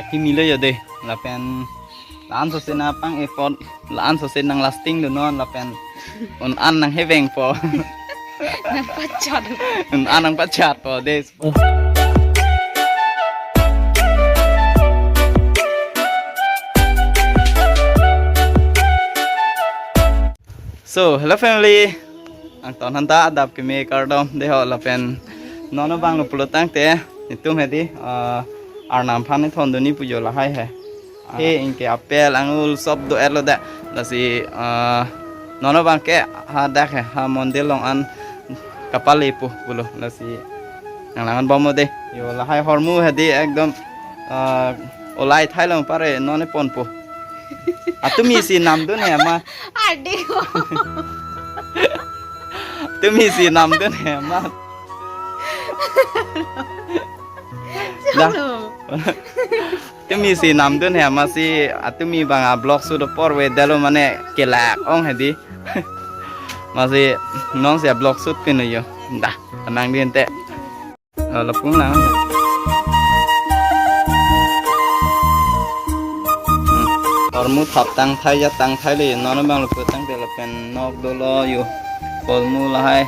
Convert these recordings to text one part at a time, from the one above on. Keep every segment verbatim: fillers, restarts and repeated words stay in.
Kimi lo yo de, lapen la-an sose nangpang-e apot, la-an sose nang lasting dunnon, lapen un-an nanghevengpo. Nangpachat. Un-an nangpachatpo de. So, hello family. Angton aphan ta adap keme kardom de ho lapen non abang lo pulo tangte itum hedi, ah, Arnam aphan ithondunji pu jo lahai he. He anke apple angul sob do-etlo da. Lasi, ah, non abang ke hadak he, ha mondir along an kapale pu pulo. Lasi nang langdun bom de. Yo lahai hormu hedi ekdom, ah, olai thailong pare non eponpo. Atumi si namdun he ma. Adi ko. Tumi si namdun he ma. Dah. Chalo. Tumi si namdun he ma si atumi abang a-vlog shoot apor avedetlo mane kelak ong hedi. Masi non si a-vlog shoot pinu yo. Dah, tenang din te. Oh, lapung lang. Hmm. Hormu thap tangthai ja tangthaile, non abang lo pulo tangte lapen nok dolo yo. Hormu lahai.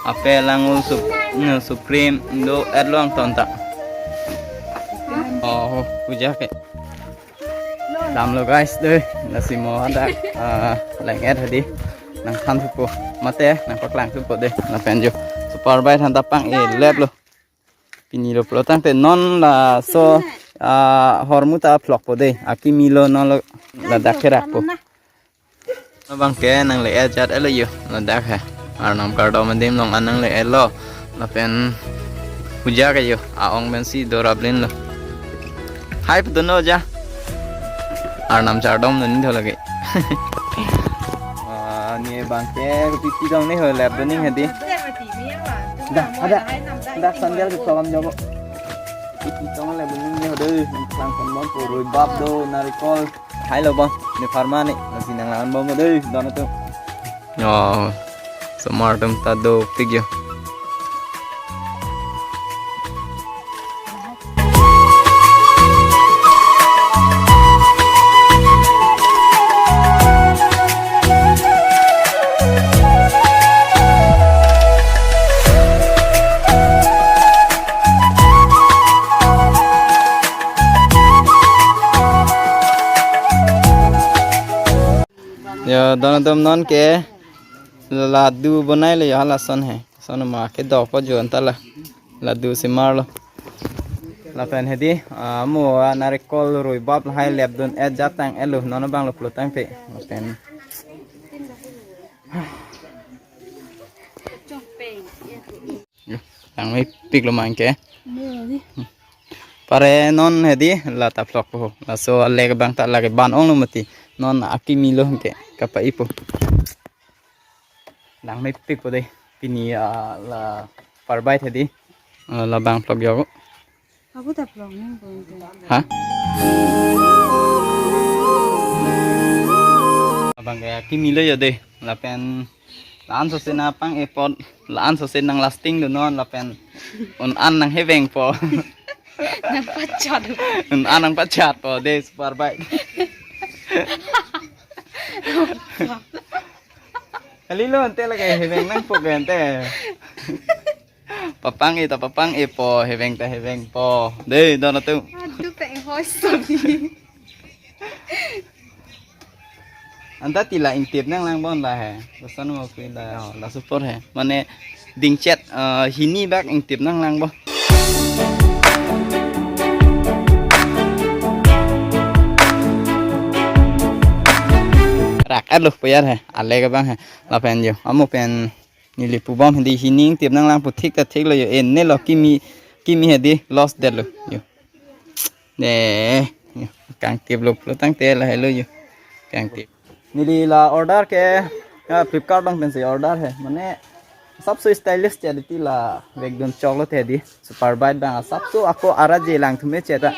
Apple angul sup-, hmm, supreme do-etlo angton ta. Oh, puja ke. Damlo guys de, lasi mo hadak, ah, leng-et hedi. Nangthan thupo, mate nangpaklang thupo de, lapen jo. Super bike aphan ta pang-e leplo. Pini lo pulo tangte non laso, ah, hormu ta phlokpo de. Akimi lo non lo ladak kerakpo. Abang ke nangle-et jat-etlo yo, ladak he. Arnam kardom adim along an nangle-etlo. Lapen puja ke yo, a-ong pensi do-raplinlo. Hai, pudunlo ja. Arnam chardomdun tho lake. Ah, ne abang ke kopi pidun ne ho, lepdun ne hedi. Dah, ada. Dah sandal ke kolam jobo. Kopi pidun lepdun ne ho de, nang pon bom po, rhubarb do, narikol. Hai lo bang, ne pharma ne, lasi nang langdun bom de, don atum. Oh, osomar atum ta dopik yo. Yo, don atum non ke laddu bonailo yo, halason he. Son ma ke dopo jo anta la. Laddu si marlo. Lapen hedi, ah, mo, ah, narikol rhubarb lahai lepdun-et jat tang-etlo, non abang lo pulo tangte. Lapen yo, langmepiklo ma anke. Pare non hedi la ta phlokpo. Laso alek abang ta lake ban onglo mati. Non akimi lo anke kapa-ipo. Langmepikpo de. Pini, ah, la super bike hedi. Ah, labang phlok jo. Aku ta phlok nang ko. Ha? Abang ke akimi lo yo de. Lapen la-an sose nangpang-e apot, la-an sose nang lasting dunnon lapen un-an nanghevengpo. Nangpachat. Un-an nangpachatpo de super bike. Kalilo ante lake heveng nangpo ke ante. Papang-e ta papang-epo, heveng ta hevengpo. De, don atum. Aduh, peng hoi sami. Anta ti la ingtip nanglang bon la he. Lason mo pi la, oh, la super he. Mane dingchet, eh, hini bak ingtip nanglang bon. Rak-etlo puyar he. Alek abang he. Lapen jo. Amo pen neli pu bom hedi hini ingtip nanglang pu thik ta thiklo yo. Eh, ne lo kimi, kimi hedi loss detlo yo. Ne, kangtip lo pulo tangte lahelo yo. Kangtip. Neli la order ke, ya, Flipkart along pensi order he. Mane, asapso stylish chot ti la vekdun choklo te di. Super bike abang asapso ako ara je langthume chot ta.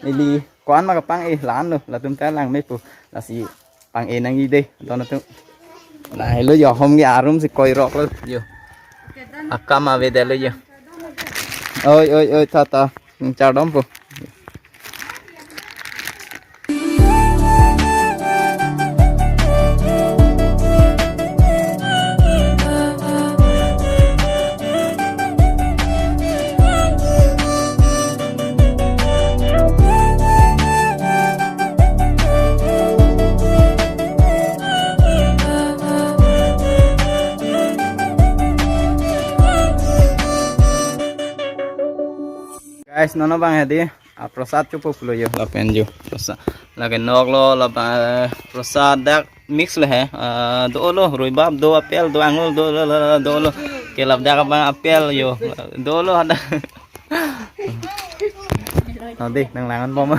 Neli ko-an ma kapang-e la-an lo, latum ta langme pu. Lasi pang-e nangji de, don atum. Lahelo yo, hom ke arum si koiroklo yo. Akam avedetlo yo. Oi, oi, oi, ta, ta. Nang chardom po. Guys, non abang hedi, ah, prasad chopo pulo jo, lapen jo prasad. Lake noklo, lapen, eh, prasad dak mix lo he. Ah, dolo, ruibap do, apple do, angul do, lo, lo, lo, dolo. Ke ladak abang apple jo. Dolo ada. Nanti nang langan bom.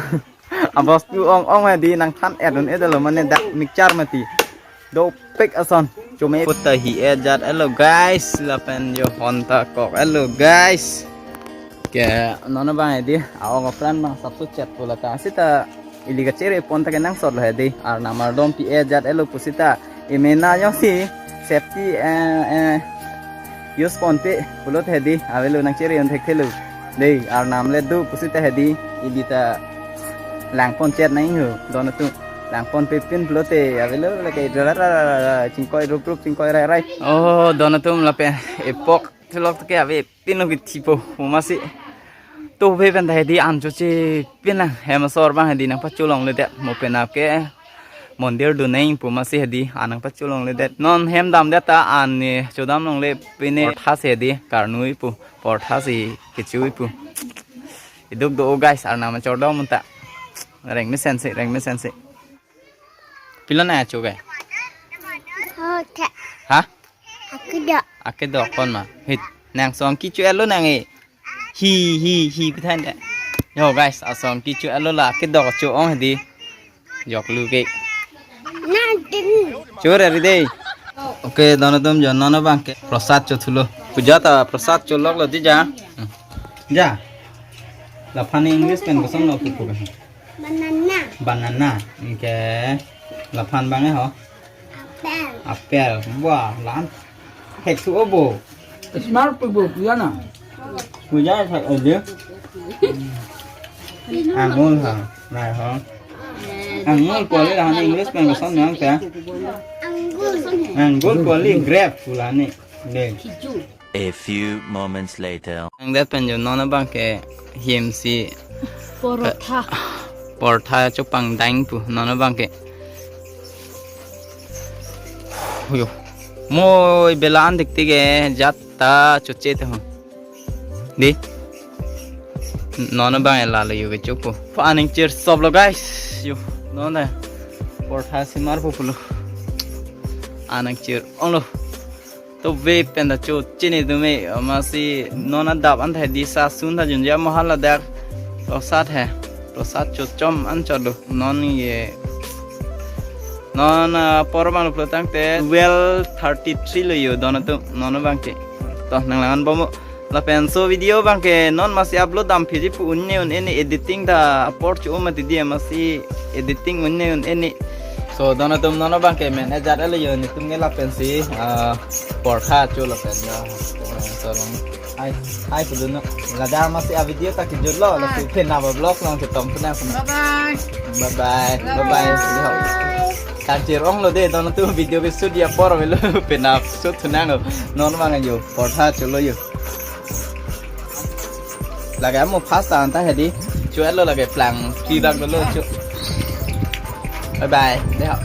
Abostu ong-ong hedi, nangthan et un-edetlo mane dak mixture mati. Dopik ason. Chome puta hi-et jat-etlo guys. Lapen jo hon ta kok-etlo guys. Ke non abang hedi, a-ok apran abang sapso chet pu lata. Seta ili kachere pon ta kenangsotlo hedi. Arnam ardom pi-et jat-etlo pu seta. Emena jongsi safety, eh, eh, use ponpe pulote hedi, avelo nangchere un thekthelo. Dei, arnam le do pu seta hedi, ili ta langpon chet nang ho, don atum. Langponpe pin pulote, avelo lake ra ra ra ra ra, chingkoi rup rup, chingkoi rai rai. Oh, don atum lapen epok thelok ke ave pin lo kithi po, masi. To ve pen ta hedi an choche pin lang, hem asor abang hedi nangpacholongledet, mo penap ke mondir do neng pu masi hedi an nangpacholongledet. Non hem damdet ta an ne chodam longle pine portha si hedi karnui pu, portha si kechui pu. Iduk do guys, arnam chordom unta. Reng mesen si, reng mesen si. Pilo nangcho ke? Oh, the. Ha? Akedok. Akedok kon ma. Hit. Nang song kichu elo nang e. Hi, hi, hi, pithan de. Yo guys, asong kichu elo la akedok cho-ong hedi. Jok lu ke. Nang tin. Chore ri dei. Okay, don atum jo non abang ke prasad chothulo. Puja ta prasad choloklo di ja. Hmm. Ja. Laphan English pen kosonlo pupu ke. Banana. Banana. Okay. Laphan abang e ho. Apple. Apple. Wah, lan. Hek su obo. Smart pu bo, ya na. Puja thak oje. Angul ha. Nai ho. Angul pu le han English pen koson nang ta. Angul. Angul pu le grape pu la ne. Ne. A few moments later. Nang det pen jo non abang ke him si porotha. Porotha chopang dang pu non abang ke. Yo. Moi belan dik tik e jat ta choche te ho. Di. Non abang e lalo yo ke chopo. Pa aning chir sop lo guys. Yo. Non da. Porotha si mar pu pulo. Aning chir ong lo. To ve pen ta cho chini tu me, masi non adap an thai di sa sun ta junja mohal ladak. Prasad he. Prasad cho chom an cho do. Non ye. Non, ah, por abang lo pulo tangte twelve thirty-three lo yo don atum non abang ke. To nang langan bom. Lapen so video abang ke non masi upload dam phiji pu un-e un-e ne editing ta apor cho mati di masi editing un-e un-e ne. So don atum non abang ke men ejat elo yo netum ke lapen si, ah, portha cho lapen ya. So long. Hai, hai kuduno. Ladak masi a video ta kijut lo, lapen penap vlog long ketom puna puna. Bye bye. Bye bye. Bye bye. Bye bye. Kan chirong lo de don atum video ke shoot ya por velo penap shoot thunang lo. Non abang yo portha cholo yo. Lake amo fast anta hedi. Chuet lo lake plang. Tibak lo lo chu. Bye bye. Dei ho.